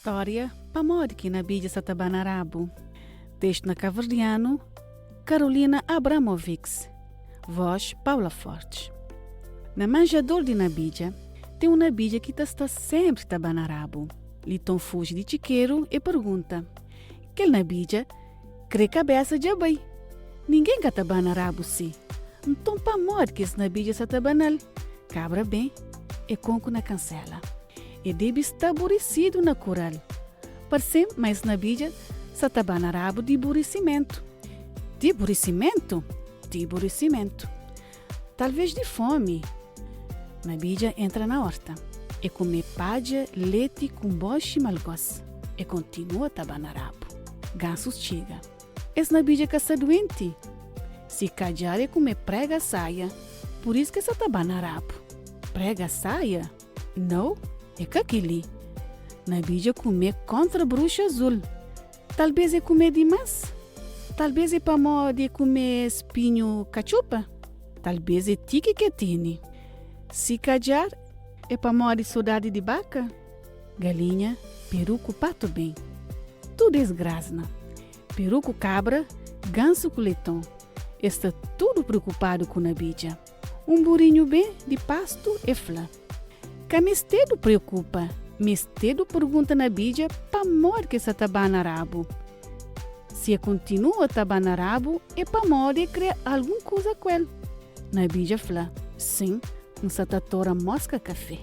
Stória, Pamodi ki Nabidja sa ta bana rabu? Testu na kaverdianu, Carolina Abramovics. Voz, Paula Fortes. Na manjador di Nabidja, ten un nabidja ki ta sta senpri ta bana rabu. Liton fuji di txikeru e pergunta, Kel nabidja kre kabesa dja bai. Ningen ka ta bana rabu si. Nton pamodi ki es nabidja sa ta bana-l? Kabra ben e konku na kansela. E debe sta burisidu na kural. Parse-m ma es nabidja sa ta bana rabu di burisimentu. Di burisimentu? Di burisimentu. Talvês di fómi. Nabidja entra na órta. E kume padja, leti, kunboxi i malgós. E kontinua ta bana rabu. Gansus txiga. Es nabidja ka sta duenti. Si kadjar e kume prega saia, pur is ke sa ta bana rabu. Prega saia? Nau, é ka kel-li. Nabidja kume kóntra bruxa azul. Talbês é kume dimás? Talbês é pamodi é kume spinhu katxupa? Talbês é tiki ke tene. Si kadjar é pamodi sodadi di baka, galinha, peru ku patu ben. Tudu es grasna. Peru ku kabra, gansu ku leiton. Es sta tudu preokupadu ku Nabidja. Un burinhu ben di pastu e fla. Ka mestedu preokupa, mestedu pergunta Nabidja pamodi ki e sa ta bana rabu. Si e kontinua ta bana rabu é pamodi e kre algun kuza ku el. Nabidja fla, Sin, N sa ta tora moska kafe.